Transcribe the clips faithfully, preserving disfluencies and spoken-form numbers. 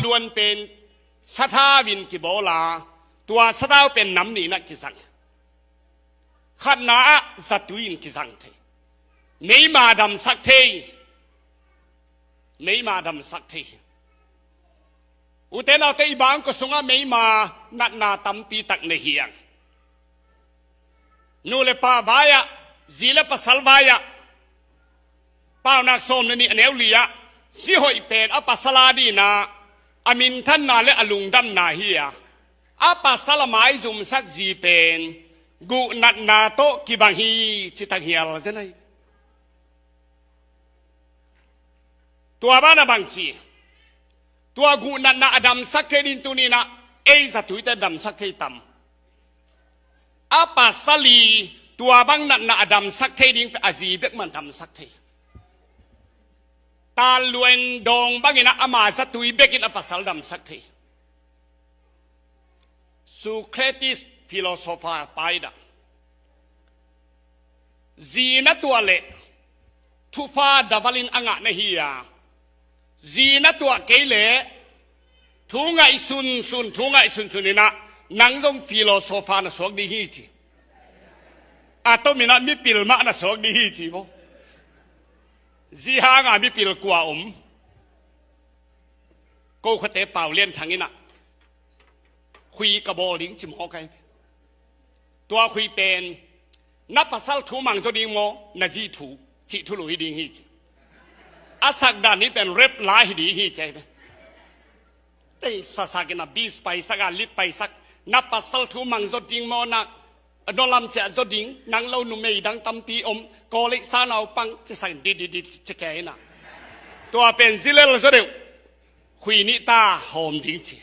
Luan pen sathau in kibawl a, tua sathau pen nam nih in ah kizang. Khatna ah zatui in kizang thei. Meima damsak thei. Meima damsak thei. Ute naute, i bangkua sungah meima natna tampi tak nei hi hang. Nu le pa vai-ah, zi le pasal vai-ah, Paunak sawm le nih, a neu li-ah, zi hoih pen a pasal a ding in ah a minthanna le a lungdamna hi a, a pasal a maizumsak zi pen guh natna tawh kibang hi, ci tanghial zen ahi. Tua banah bang ci? Tua guh natna a damsak thei ding tuni in ah ei zatuite damsak thei tam? A pasal i tua bang natna a damsak thei ding pen a zi bek mah damsak thei. Tan Luan dawng bangin ah ama zatui bekin a pasal damsak thei. Socrates philosopher pa in ah, zi na tuah leh thupha double in a ngah na hi a, zi na tuah kei leh thu ngaihsun sun, thu ngaihsun sun in ah nang zong philosopher na suak ding hi, ci. A tom in ah mipil mah na suak ding hi, ci maw. Zi hang a mipil kua om? Ko khuate Pau Lian Thang in ah khui ka bawl ding, ci mawk ahi. Tua khui pen na pasal thu mang zaw ding maw, na zi thu, cih thulu hi ding hi, ci. A sak dan hi pen rap la hi ding hi, ci ahi. Ei, sasak in ah bis paisak a, lit paisak. Na pasal thu mang zaw ding maw, na, a no lam ciah zaw ding, nang lo numei dang tampi om, college sa naupang, ci sak in di di di ci kei in ah. Tua pen zi lel zaw deuh. Khui nih ta hawm ding, ci.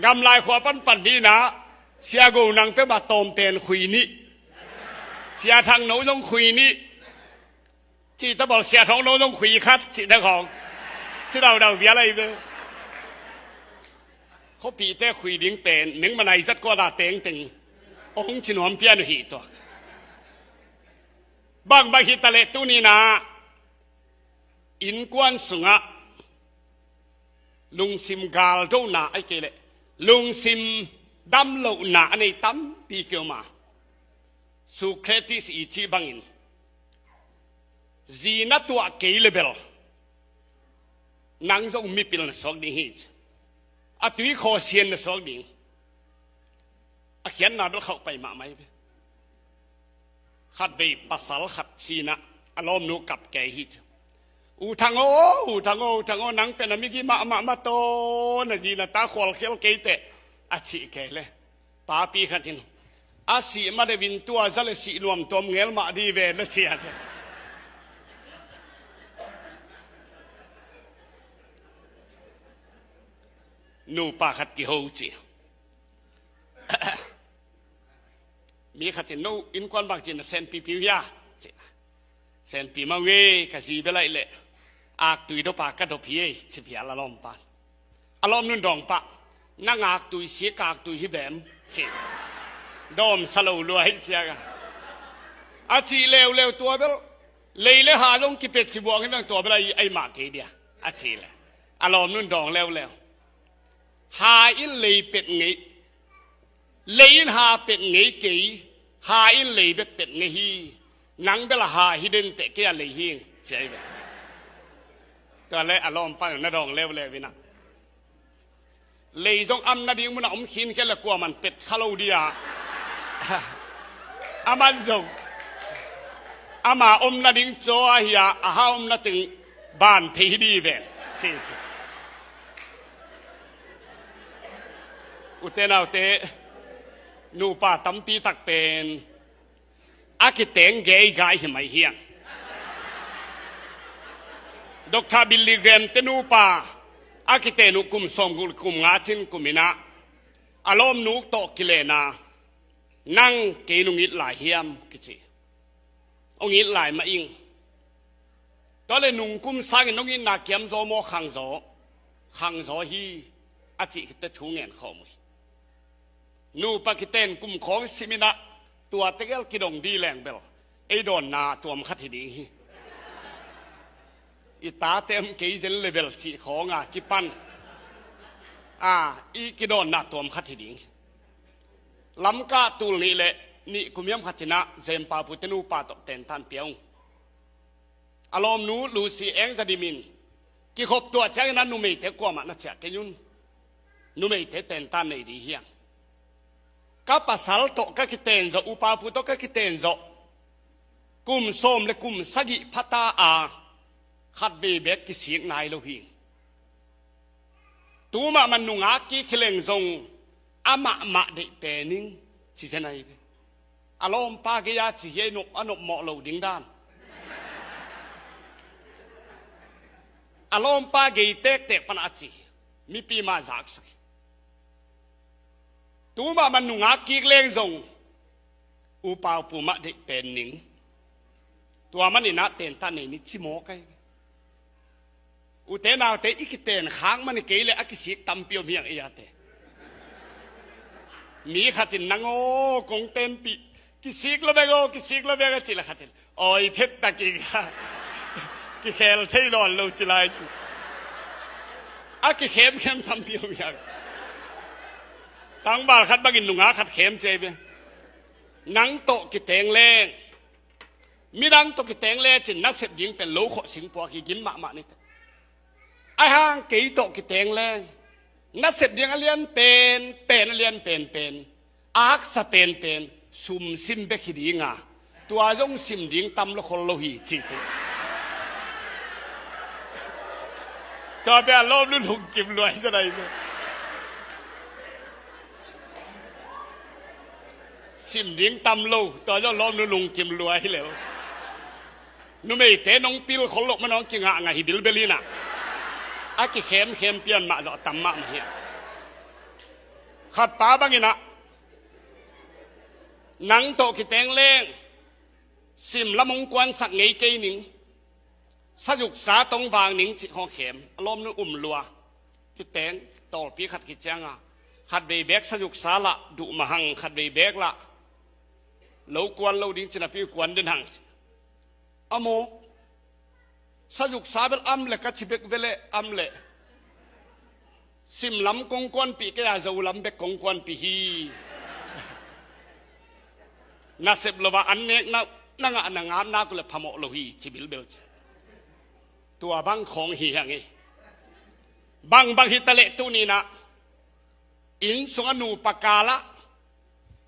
Gamlai khua panpan ding in ah, Sia Go nang peuhmah tawm pen khui nih. Sia Thang no zong khui nih. Ci ta bawl, Sia Thang no zong khui khat, ci ta khawng. Ci daudau bia lai ve. Khuapihte khui ding pen mengmanai zat kua da tengteng hong ci nuam pian uh hi tuak. Bangbang hi ta leh tuni in ah innkuan sungah lungsim galdona, ahih kei leh lungsim damlohna a nei tampi ki om a, Socrates i cih bangin zi na tuah kei le bel nang zong mipil na suak ding hi, ci. A tui khaw sian na suak ding. A khiatna bel khauh pai mahmah hi ve. Khatvei pasal khat si in ah a lawmnu kap kei hi, ci. U Thang aw, U Thang aw, U Thang aw, nang pen a migi mahmah mah taw, na zi na ta khualkhial kei teh, a cih kei leh papi khat in, a sih ma deuh in tua za le sih nuam tuam ngel mah ding ve, na ci a. Nupa khat kiho, ci. Mi khat in, no innkuan bang ci na senpipi uh hia, ci. Senpi mah uh e, ka zi bel ahih leh aktui dawpa ka dawp hi e, ci phial a lawmpa in. A lawmnu in dawng pah, nang aktui si, ka aktui hi bem, ci. Dawm sa lo lua hi, ci a. A cih leuleu tua bel lei le ha zong kipet ci buang hi veng, tua bel a i, a i mah kei dia, a cih leh a lawmnu in dawng leuleu. Ha in lei pet ngei, lei in ha pet ngei kei, ha in lei bek pet ngei hi. Nang bel a ha hi den teh, kei a lei hi ing, ci ahi ve. Tua leh a lawmpa in na dawng leuleu in ah, lei zong am nading mun ah om khin kei leh kuaman pet kha lo ding a, aman zong ama om nading caw ahi a, a ha om nading ban phei hi ding hi ven, ci, ci. Ute naute, nupa tampi tak pen a kiteng geigai hi mai hi hang. Doctor Billy Graham te nupa a kiten uh kum sawmguk kum nga cin kum in ah a lawmnu tawh kilen a, nang kei nong it lai hiam, kici. Hong it lai mah ing. Tua leh nungkum sangin nong itna kiamzaw maw, khangzaw? Khangzaw hi, a cih khit teh thu ngen khawm uh hi. Nupa kiten kum khawng sim in ah tua tegel kidong ding leng bel ei dawnna tuam khat hi ding hi. I tate om kei zen le bel cih khawng a kipan a i kidawnna tuam khat hi ding. Lamkah tul nih le nih kum hiam khat cinah Jem Pau Pu te nupa tawh tentan pia ung. A lawmnu Lucy Eng Za Dim in kikhop tuah ciangin a numeite kuamah na ciah kei un. Numeite tentan nei ding hiang. Ka pasal tawh ka kiten zawh, U Pau Pu tawh ka kiten zawh kum sawm le kum sagih phata a khatvei bek kisik nai lo hi. Tumah man nungak kik hi leng zong amah mah deih pen ing ci zen ahi ve. A lawmpa gei a ci hi a nop, a nopmawh lo ding dan. A lawmpa gei tektek pan a ci hi. Mipi mah zaksak hi. Tumah man nungak kik leng zong U Pau Pu mah deih pen ning. Tua maninah tentan nei ni ci mawk ahi. Ute naute i kiten khak mani kei le a kisik tampi om hiang ei ate. Mi khatin nang aw kong tenpih kisik lo bek aw kisik lo bek a ci le khatin awi phet takin kikhel thei lawn lo ci lai ci. A kikhemkhem tampi om hiang. Tangval khat bangin nungak khat khem ci ahi ve. Nang tawh kiteng leng midang tawh kiteng lecin nasep ding pen lo khawh singpuak hi gim mahmah nite. Ahi hang kei tawh kiteng leng nasep ding a lian pen pen a lian pen pen a haksa pen pen sumsim bek hi dinga tua zong sim ding tam lo khol lo hi ci ci. Tua bia lawmnu lungkim luai za dai bia. Sim ding tam lo tua zawh lawmnu lungkim lua hi lel. Numeite nong pil khol loh manawng kingahngah hi bilbel inah a kikhemkhem pian mah zawh a tam mahmah hi a. Khatpa banginah nang tawh kiteng leng sim lam hong kuansak ngei kei ning. Sazuksa tong vang ning cih khawng khem a lawmnu um lua. Kiteng tawlpi khat kicianga khatvei bek sazuksa lah duh mahang khatvei bek lah lo kuan lo ding cinapi kuan den hang ci. A maw sazuksa bel am le ka ci bek vele am le. Simlam kong kuanpih kei a Zolam bek kong kuanpih hi. Nasep lo a an nek na ngah na ngam nak uh le phamawh lo hi ci bilbel ci. Tua bang khawng hi hang hi. Bangbang hi taleh tuninah inn sungah nupa kalah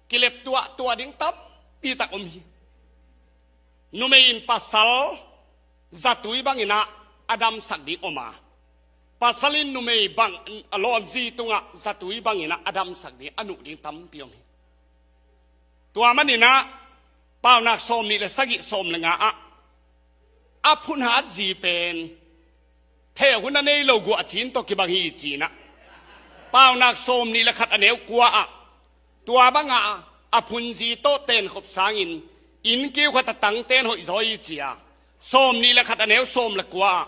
kilep tuahtuah ding tampitak om hi. Numei in pasal zatui banginah a damsak ding om a, pasal in numei bang a lawmzi tungah zatui banginah a damsak ding a nuh ding tampi om hi. Tua maninah Paunak sawm nih le sagih sawm le nga ah a phunhat zi pen theh hun a nei lo guahcin tawh kibang hi cinah Paunak sawm nih le khat a neu kua ah tua bangah a phunzi tawh tenkhop sangin inn kiu khat a tangten hoih zaw hi cia. Sawm nih le khat a neu sawm le kua ah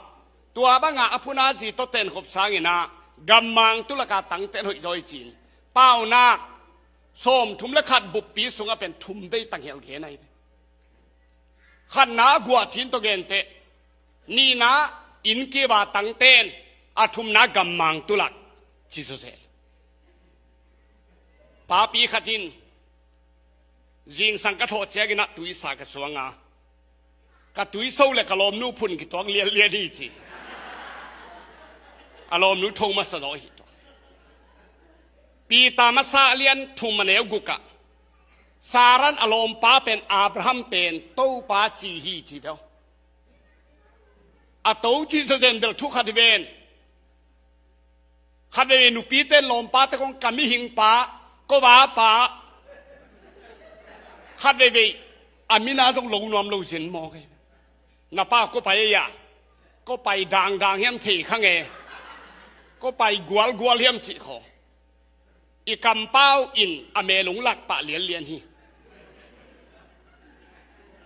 tua bangah a phunhat zi tawh tenkhop sanginah gammang tulaka tangten hoih zaw hi cin. Paunak sawm thum le khat buppi sungah pen thum vei tanghial gen ahi ve. Khatna guahcin tawh genteh, nihna inn kiva tangten, a thumna gammang tulak ci sawsel. Papi khat in zingsang ka thawh cianginah tuisa ka suanga ka tuiso le ka lawmnu phun kituak lianlian hi ci. A lawmnu tho masa zaw hi tua. Peter masa a lian thum a neu gukah Saran a lawmpa pen Abraham pen Topa ci hi ci bel. A to ci sawzen bel thu khat hi ven. Khatvei nupite in lawmpate kong ka mihingpa, ko vapa. Khatveivei a mina zong lo nuam lo zin mawk hi. Na pa ko pai ei a, ko pai dangdang hiam thei kha nge. Ko pai gualgual hiam cih khaw. I kampau in a melung lak pah lianlian hi.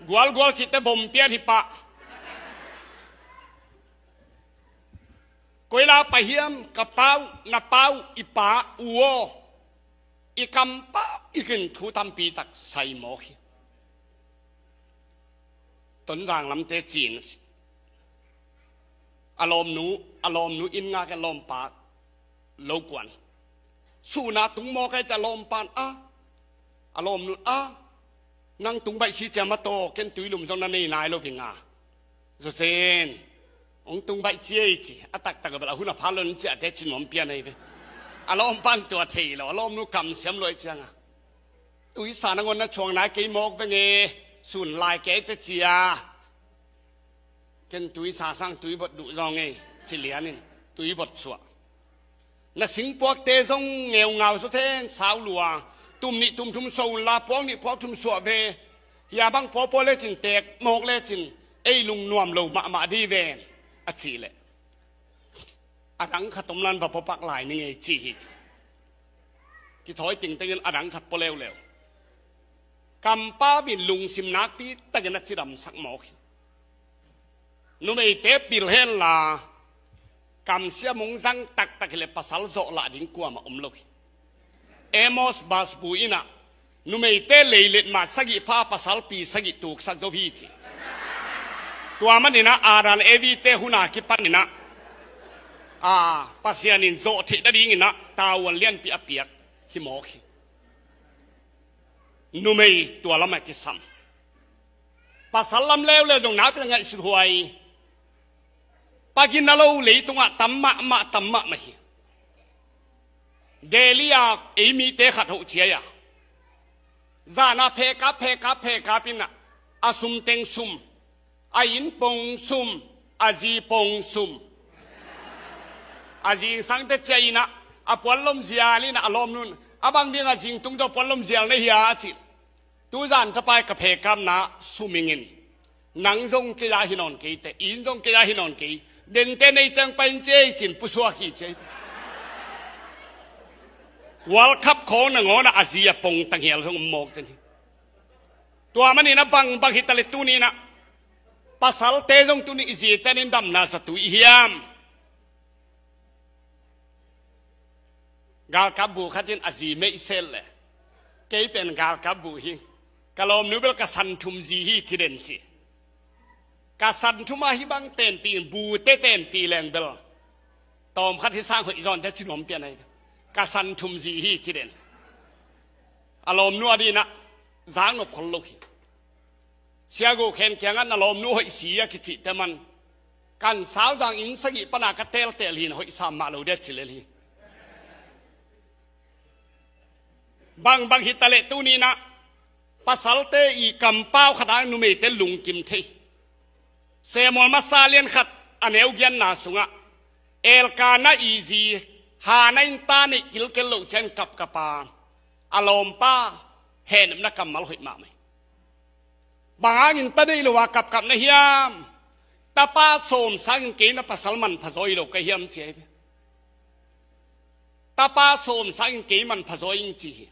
Gualgual cihte vom piat hi pah. Koila pai hiam ka pau, na pau, i pa, u aw. I kampau i kin thu tampi tak sai mawk hi. Tonzang lamte cin A lawmnu, a lawmnu inn ngak a lawmpa lo kuan. Suna tung mawk a, a lawmpan a, a lawmnu a, nang tung baih si cia mataw, ken tuilum zong na nei nai lo ving a. Zawzen, hong tung baih ciei ci, a taktak a bel a hun a pha lon ciahte ci nuam pian ahi ve. A lawmpan tua thei lo, a lawmnu kamsiam luai cianga. Tuisa nangawn na cuang nai kei mawk veng e, sun lai kei te cia. Ken tuisa sang tuibot duh zawng e, ci lianin tuibot suah. Na singpuakte zong ngeungau zaw theng sau lua, tum nih tum thum suah unla puak nih puak thum suah ve. Hia bang puakpuak lecin tek mawk lecin ei lungnuam lo mahmah di ven, a cih leh. A dang khat om lan va puapak lai ning ei ci hi. Kithawi tingtengin a dang khat pua leuleu. Kampau in lungsim nakpi takin a cidamsak mawk hi. Numeite pil henla, kamsiam hong zang taktak hileh pasal zawh lah ding kuamah om lo hi. Amos Basbu innah, numeite leilet mah sagih pha, pasal pi sagih tuksak zo hi ci. Tua maninah Adam Evi-te huna kipaninah, a, Pasian in zawh theih nadinginah tavuan lianpi a piak hi mawk hi. Numei tua lamah kisam. Pasal lam leuleu zong nakpi le ngaihsut huai. Pagina lo leitungah tam mahmah, tam mahmah hi. Delhi-a ei mite khat hoh ciai a, zana phekap, phekap, phekap innah, a sum teng sum, a inn pong sum, a zi pong sum. A zingsangte ciai innah, a puanlom zial innah, a lawmnun, a bang ding a zingtung tawh puanlom zial na hia a cih. Tuzan tapai ka phekapna sumingin, nang zong kei a hi nawn kei teh, inn zong kei a hi nawn kei, dente nei teng pain ciei cin pusuak hi ciei. World Cup khawng nangawnah a zi a pong tanghial zong om mawk cin hi. Tua maninah bangbang hitaleh tuninah pasalte zong tunin i zite nin damna zatu i hiam? Galkap bu khatin a zi meihsel le, kei pen galkap bu hi, ka lawmnu bel ka santhum zi hi ci den ci. Ka santhum a hi bang tenpi in bute tenpi leng bel tawm khat hi sang hoih zawnte ci nuam pian ahi. Ka santhum zi hi ci den. A lawmnu a dinah zaknop khol lo hi. Siagu khen kiangah na lawmnu hoih si a kicihte man, kan sauzang inn sagih pana ka teltel hin hoih sam mah lo dia ci lel hi. Bangbang hitaleh tuninah pasalte i kampau khatah numeite lungkim thei. Samuel masa lian khat a neu gianna sungah Elkana i zi Hana in ta neih kilkel loh cian kapkapa, a lawmpa hehnepna kammal hoih mahmah hi. Bang hangin ta neih lo a kapkap na hiam? Tapa sawm sangin kei na pasal manpha zaw hi lo ka hiam ci ahi ve. Tapa sawm sangin kei manpha zaw ing ci hi.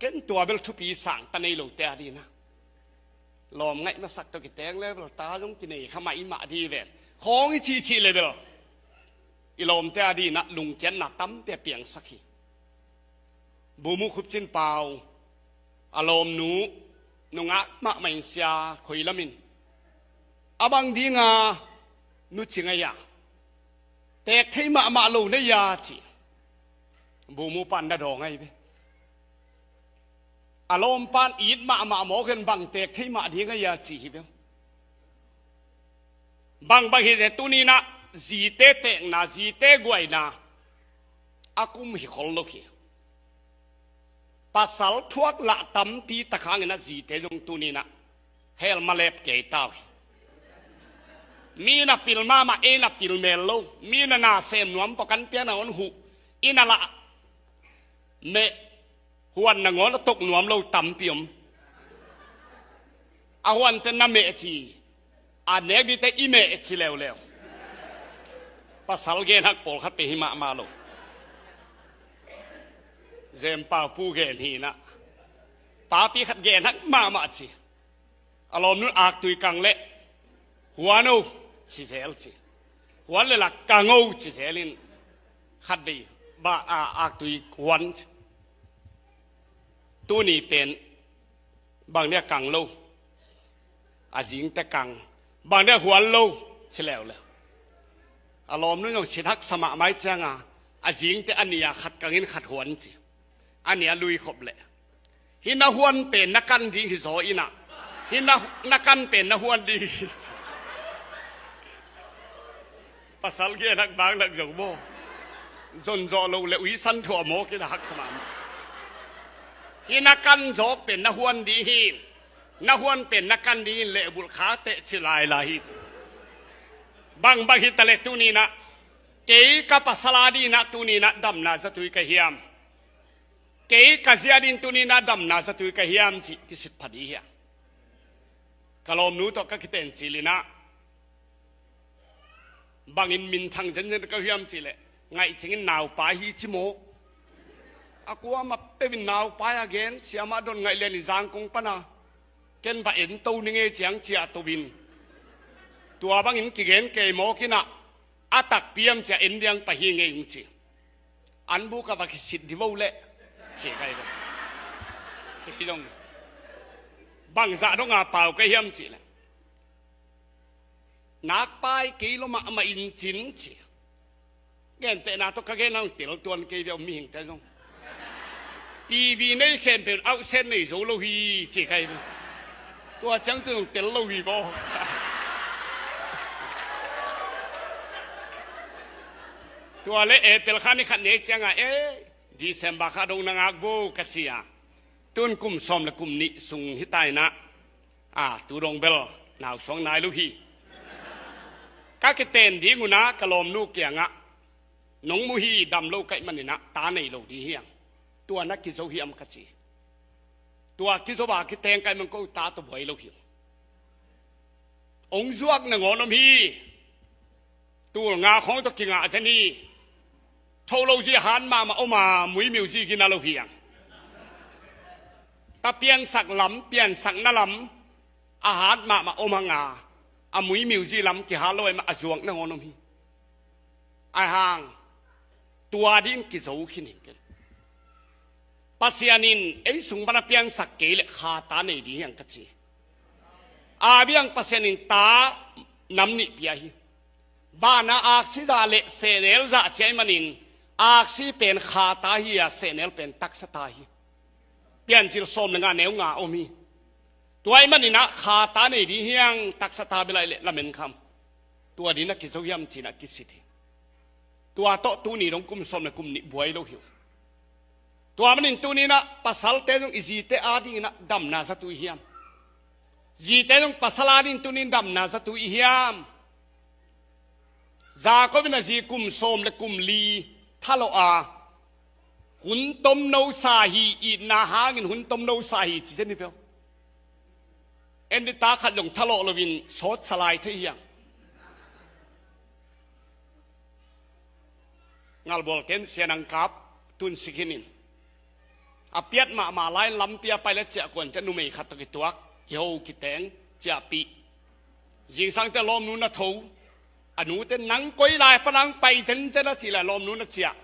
Ken tua bel thupi sang ta nei lote a dinah lawm ngaih masak tawh kiteng le bel ta zong kinei kha mah i mah di ven khawng i cihcih le bel i lawmte a dinah lungkiatna tampi a piangsak hi. Bumu Khupcin Pau, a lawmnu nungak mahmah in sia khoi lamin, a bang dinga nu ci ngai a, tek thei mahmah lo nei a ci. Bumu pan na dawng ahi ve. A lawmpan it mahmah mawkin bang tek thei mah ding ahi a ci hi bel. Bangbang hi te tuninah zite tekna, zite guaina a kum hi khol lo hi. Pasal thuak lah tampi takhangin a zite zong tuninah hel malep kei tau hi. Mi na pil mahmah, ei na pil mel lo. Mi na na sem nuam pawh kan piakna on huh. I na lah meh huan nangawn a tok nuam lo tampi om. A huante na meh ci, a nek dite i meh ci leuleu. Pasal gen hak pawlkhat pe hi mahmah lo. Zempau pu gen hinah, papi khat gen hak mahmah ci. A lawmnun aktui kang leh huan o ci zel ci. Huan le lak kang o ci zelin khat bei ba a aktui huan ci. Tuni pen bang dia kang lo, a zingte kang, bang dia huan lo ci leuleu. A lawmnu zong sit haksa mahmah cianga, a zingte a nih a khat kangin khat huan ci. A nih a lui khop leh, hih na huan pen na kan ding hi zaw inah, hih na, na kan pen na huan ding hi. Pasal gen hak bang lak zo maw? Zon zawh loh le uisan thuah mawk inah haksa mahmah. Hih na kan zawk pen na huan ding hi. Na huan pen na kan dingin lehbulh kha teh ci lailai hi ci. Bangbang hitaleh tuninah, kei ka pasal a dinah tuninah damna zatui ka hiam? Kei ka zia din tuninah damna zatui ka hiam cih kisit pha dih hiam? Ka lawmnu tawh ka kiten cilinah, bangin minthang zenzen ka hiam cihleh, ngaihcingin naupai hi ci maw? A kuamah peuhin naupai a gen, siamah don ngaih lianin zangkong pana ken va en to ning e ciang ciah tohin, tua bangin kigen kei mawk inah, a takpi am cia en diang pa hi ngei ung ci. An buk a va kisit di vo leh ci kai ve. Kei dong bangzah donga pau ka hiam cihleh, nakpai kei lo mahmah in cin ci. Gentehna tawh ka gen hong tel tuan kei ve, mihingte zong TV nei khempeuh auhsen nei zo lo hi ci kai ve. Tua ciang tu zong tel lo hi baw. Tua le April kha ni khat nei cianga, e, December kha dong na ngak vo ka ci a. Tun kum sawm le kum nih sung hita inah, a, tu dong bel nausuang nai lo hi. Ka kiten ding unah ka lawmnu kiangah, nong mu hi, dam lo ka hih maninah ta nei lo ding hiang. Tua na kizo hiam ka ci. Tua kizo a kiteng ka hih man ko ta tawh buai lo hi. Hong zuak nangawn om hi. Tul nga khawng tawh kingah zen hi. Tho lo zi hat mahmah om a, muimiu zi gina lo hiang. Ta piansak lam, piansakna lam a hat mahmah om hanga, a muimiu zi lam kihat lo aimah a zuak nangawn om hi. Aihang tua ding kizo khin hi ken. Pasian in ei sung pana piansak kei leh kha ta nei ding hiang ka ci. A biang Pasian in ta nam nih pia hi. Vana aksi zah le sehnel zah ciai manin, aksi pen kha ta hi a, sehnel pen taksa ta hi. Piancil sawm le nga neu nga om hi. Tua hih maninah kha ta nei ding hiang, taksa ta belaih le lamen kham. Tua dinah kizo hiam cinah kisit hi. Tua tawh tuni dong kum sawm le kum nih buai lo hi uh. Tua manin tuninah pasalte zong i zite a dinginah damna zatui hiam? Zite zong pasal a dingin tunin damna zatui hiam? Jacob in a zi kum sawm le kum li thalawh a, hun tomno sa hi, itna hangin hun tomno sa hi ci zen hi peuh. En dita khat zong thalawh loin sawt sa lai thei hiang. Ngalbual ken sianang kap tun sikhin in, a piat mahmah lai lampi a pai le ciah kuan ciah numei khat tawh kituak, kiho kiteng, ciahpih. Zingsangte lawmnu na tho. A nute nang koi lai panang pai zenzen a cih le lawmnu na ciah.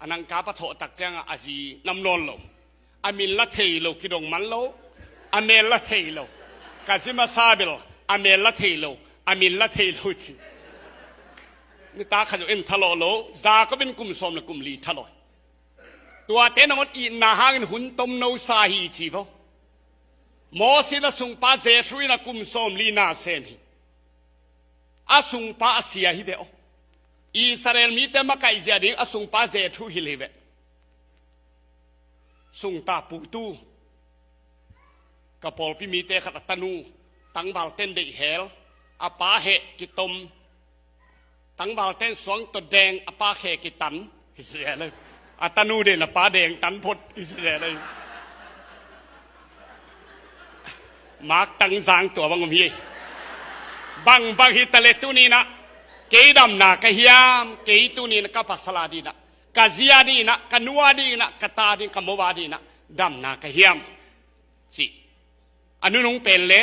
A nang kap a thawh tak ciangah a zi nam nawn lo. A min la thei lo, kidong man lo. A mel la thei lo. Ka zi masa bel a mel la thei lo, a min la thei lo ci. Nita khat zong en thalawh lo. Jacob in kum sawm le kum li thalawh. Tuate nangawn itna hangin hun tomno sa hi ci vo. Moses in a sungpa Jethro in a kum sawm li na sem hi. A sungpa a sia hi ve aw. Israel mite makaih zia ding a sungpa Jethro hilh hi ve. Sungta putu, ka pawlpi mite khat a tanu, tangvalten deih hel, a pa heh kitom, tangvalten suang tawh deng, a pa khe kitan. Hi zel ei. A tanu den a pa deng tan phot. Hi zel ei. Mak tangzang tua bang om hi. Bangbang hi taleh tuninah kei damna ka hiam? Kei tuninah ka pasal a dinah, ka zi a dinah, ka nu a dinah, ka ta din, ka mo a dinah damna ka hiam? Cih a nunung pen le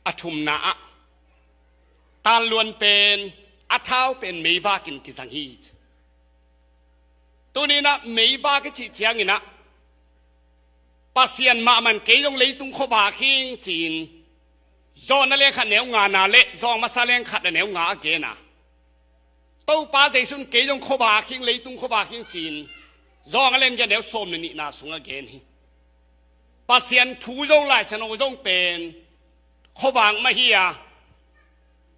a thumna ah, tanluan pen a thau pen meivak in kizang hi. Tuninah meivak i cih cianginah Pasian mahmah in kei zong leitung khuavak hing ci-in John a lian khat neu nga na le John masa lian khat a neu nga a gen a. Topa Jesu in kei zong khuavak hing, leitung khuavak hing ci-in Johan a lian giat neu sawm le nihna sungah gen hi. Pasian thu zong Lai Siangtho zong pen khuavak mah hi a,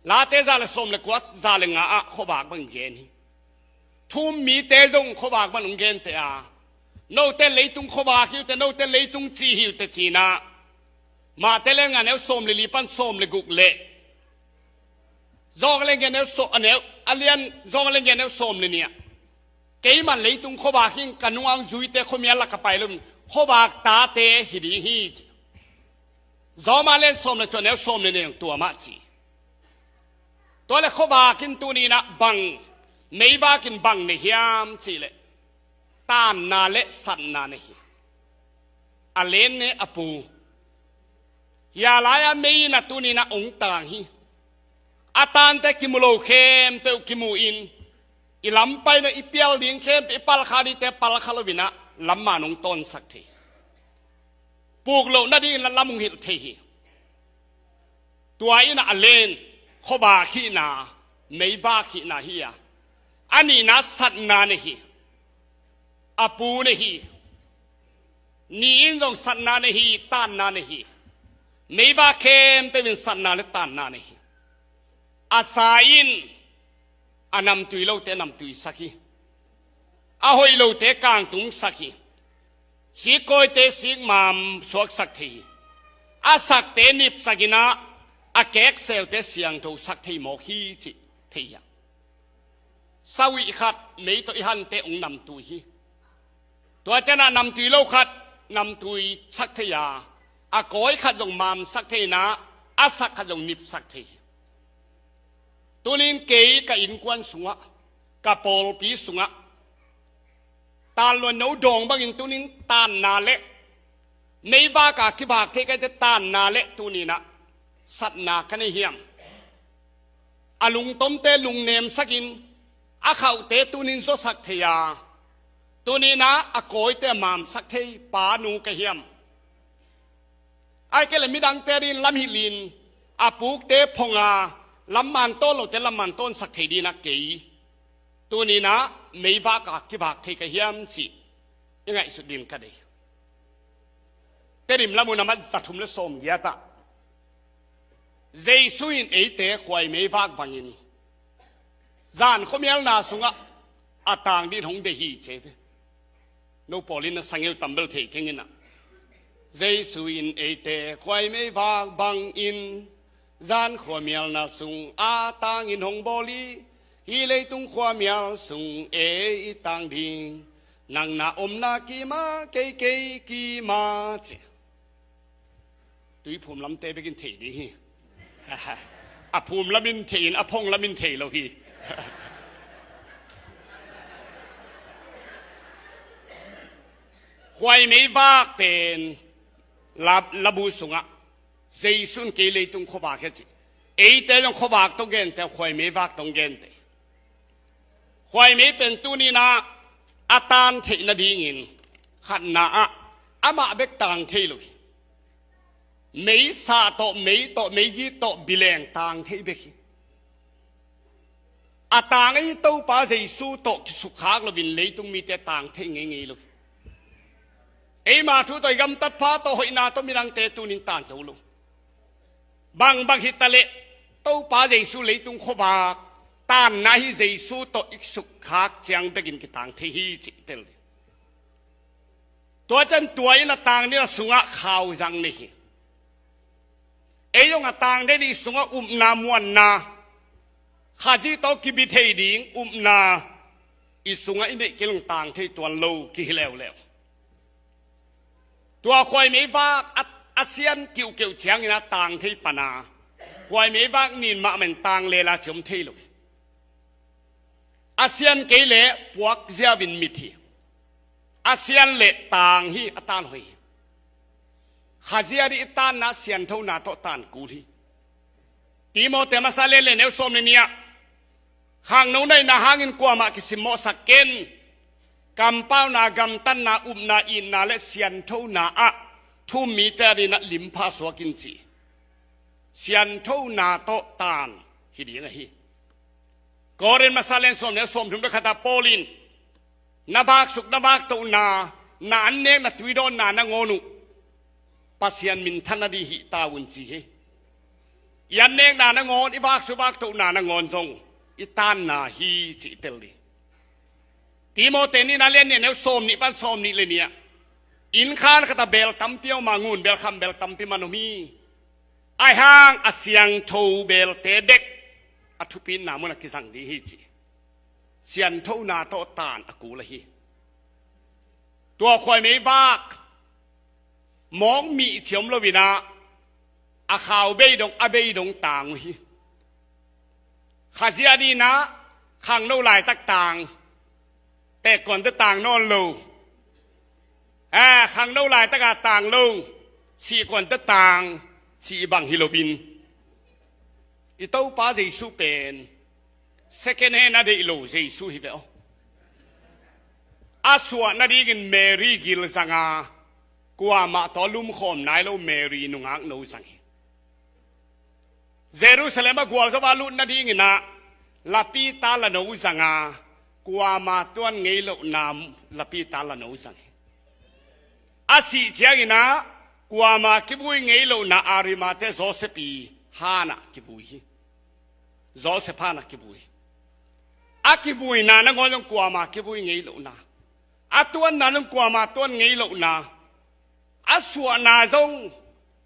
Late za le sawm le kua, za le nga ah khuavak bang gen hi. Thu-um mite zong khuavak bang hong gente a, note leitung khuavak hi uh teh, note leitung ci hi uh teh ci-in ah, Mate lian nga neu sawm le li pan sawm le guk le Johan a lian giat neu sawm, a neu, a lian, Johan a lian giat neu sawm le nih ah, keimah leitung khuavak hing, ka nungah hong zuite khuamial lak ah pai lo-in khuavak tate hi ding hi, ci. Rom a lian sawm le thum a neu sawm le nih ah tua mah ci. Tua leh khuavak in tuni-in ah bang, meivak in bang nei hiam cih leh, taanna le satna nei hi. A len ne a pu. Hia lai-a mei in ah tuni-in ah hong tang hi. A taante kimu lo khempeuh kimu-in, i lam paina, i pial ding khempeuh, i palkha dingte palkha lo-in ah lam man hong tawnsak thei hi. Puk loh nadingin ah lam hong hilh thei hi. Tua in ah a len, khuavak hihna, meivak hihna hi a, a nihna satna nei hi. A pu nei hi. Ni in zong satna nei hi, taanna nei hi. Meivak khempeuh in satna le taanna nei hi. A sa in a namtui lote namtuisak hi. A hoih lote kangtungsak hi. Sikkawite sikmam suaksak thei hi. A sakte nipsak in ah, a kekselte siangthosak thei mawk hi cih thei hi hang. Sauih khat mei tawh i hante hong namtui hi. Tua ciangin ah namtui lo khat namtuisak thei a, a kawi khat zong mamsak thei in ah, a sak khat zong nipsak thei hi. Tuni-in kei ka innkuan sungah, ka pawlpi sungah, tanluan no dawng bangin tuni-in taanna le, meivak a kivak thei ka hih teh taanna le tuni-in ah satna ka nei hiam? A lungtomte lungnemsakin, a khauhte tuni-in zuasak thei a, tuni-in ah a kawite a mamsak thei pa nu ka hiam? Ahih kei leh midangte adingin lam hilhin, a pukte phong a, lam man tawn lote lam man tawnsak thei dingin ah kei tuni-in ah meivak a kivak thei ka hiam cih i ngaihsut dingin ka deih. Tedim lamun a mat za thum le sawm giat ah, Jesu in eite khuai meivak bangin zan khuamialna sungah a tang dingin hong deih hi ci hi. No pawl in a sangeu tambel thei keng in ah, Jesu in eite khuai meivak bangin zan khuamialna sung a tangin hong bawl hi. Hih leitung khuamial sung ei i tang ding, nang na omna kim a, kei kei kim a, ci. Tuiphum lamte bekin thei ding hi. A phum lamin thei in, a phong lamin thei lo hi. Khuai meivak pen la, labu sungah Jesu in kei leitung khuavak hi a ci. Eite zong khuavak tawh gente, khuai meivak tawh gente. Khuai mei pen tuni-in ah a tan theih nadingin khatna ah amah bek tang thei lo hi. Meisa tawh, mei tawh, meigik tawh, bileng tang thei bek hi. A tang ahi Topa Jesu tawh kisukkhak loin leitung mite tang thei ngeingei lo hi. Eima thu tawh, i gamtat pha tawh, hoihna tawh midangte tuni-in tan zo lo. Bangbang hitaleh Topa Jesu leitung khuavak, taanna ahi Jesu tawh i sukkhak ciang bekin kitang thei hi cih tel ding. Tua ciang tua in a tang ding a sungah khauzang nei hi. Ei zong a tang ding, i sungah upna muanna, Khazih tawh kibi thei ding upna i sungah i neih kei leh tang thei tuan lo kihi leuleu. Tua khuai meivak a, a sian kiuhkeuh ciangin a tang thei pan a, khuai meivak nin mahmah in tang lela ci om thei lo hi. A sian kei leh puak ziau in mit hi. A sian leh tang hi, a tan hoih hi. Khazih ading i tanna sianthona tawh tan kul hi. Timoti masa lian li, neu sawm le nih ah, khangno na hihna hangin kuamah kisimmawhsak ken. Kampauna, gamtatna, upna, itna le sianthona ah thu-um mite adingin ah limpha suak in ci. Sianthona tawh tan hi ding ahi. Korin masa lian sawm le sawm thum le khat ah Paul in, na vaksuk na vaktohna, na annek na tuidawnna nangawn uh Pasian minthanna ding hih ta un ci hi. I annekna nangawn, i vaksuk vaktohna nangawn zong i tanna hi cih tel ding. Timote nihna lian nih, a neu sawm nih pan sawm nih le nih ah, inn khan khat ah beel tampi om a, ngun beel kham beel tampi man om hi. Ahi hang a siangtho beelte bek a thupitna mun ah kizang ding hi ci. Sianthona tawh tan a kul ahi. Tua khuaimei vak mawk mih ci om lo-in ah, a khau bei dong, a bei dong tang uh hi. Khazia ding in ah khangno laitak tang, pekkuante tang nawn lo. Eh, khangno laitak a tang lo, sihkuante tang, sih bang hi lo-in. I Topa Jesu pen second hand a deih lo Jesu hi ve aw. A suah nadingin Mary gil zang a, kuamah tawh a lumkhawm nai lo Mary nungakno zang hi. Jerusalem a gualzo a lut nadingin ah lapita lano zang a, kuamah tuan ngei lohna lapita lano zang hi. A sih ciangin ah kuamah kivui ngei lohna Arimathea Joseph i han ah kivui hi. Joseph han ah kivui hi. A kivuina nangawn zong kuamah kivui ngei lohna, a tuanna zong kuamah tuan ngei lohna, a suahna zong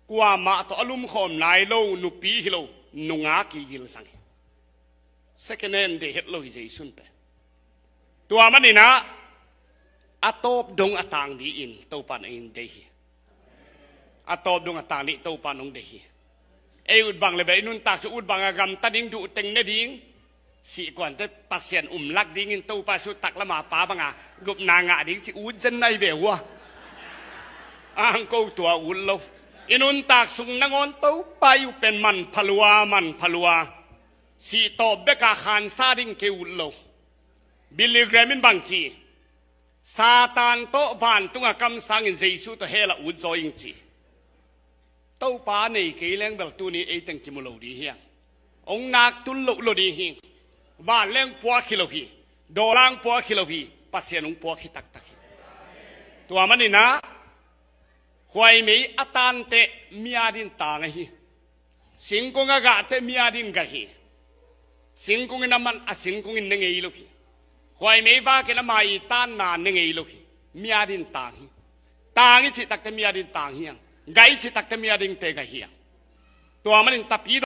kuamah tawh a lumkhawm nai lo, nupi hi lo, nungak i gil zang hi. Second hand deih het lo hi Jesu pen. Tua manin ah a tawp dong a tang dingin Topa in hong deih hi. A tawp dong a tang ding Topa in hong deih hi. Ei ut bang le bel i nuntak sung ut bang a gamta ding, duhteng ne ding, sihkuante Pasian um lak dingin Topa sung taklam a pa bang a gupna ngah ding ci ut zen nai ve uh a, ang ko tua ut lo. I nuntak sung nangawn Topa i uh pen manpha lua, manpha lua. Sih tawp bek a khansa ding kei ut lo. Billy Graham in bang ci, Satan tawh vantung a kamsang in Jesu tawh hell ah ut zaw ing ci. Topa nei kei leng bel tuni ei teng kimu lo ding hi hang. Hong nak tul loh lo ding hi. Van leng puak hi lo hi. Daw leng puak hi lo hi. Pasian hong puak hi taktak hi. Tua manin ah khuaimei a tan teh mi adingin tang ahi. Singkung a gah teh mi adingin gah hi. Singkung in a man a singkung in ne ngei lo hi. Khuaimei vak in ama i tanna ne ngei lo hi. Mi adingin tang hi. Tang i cih tak teh mi adingin tang hi hang. Gah i cih tak teh mi adingin teh gah hi hang. Tua manin tapi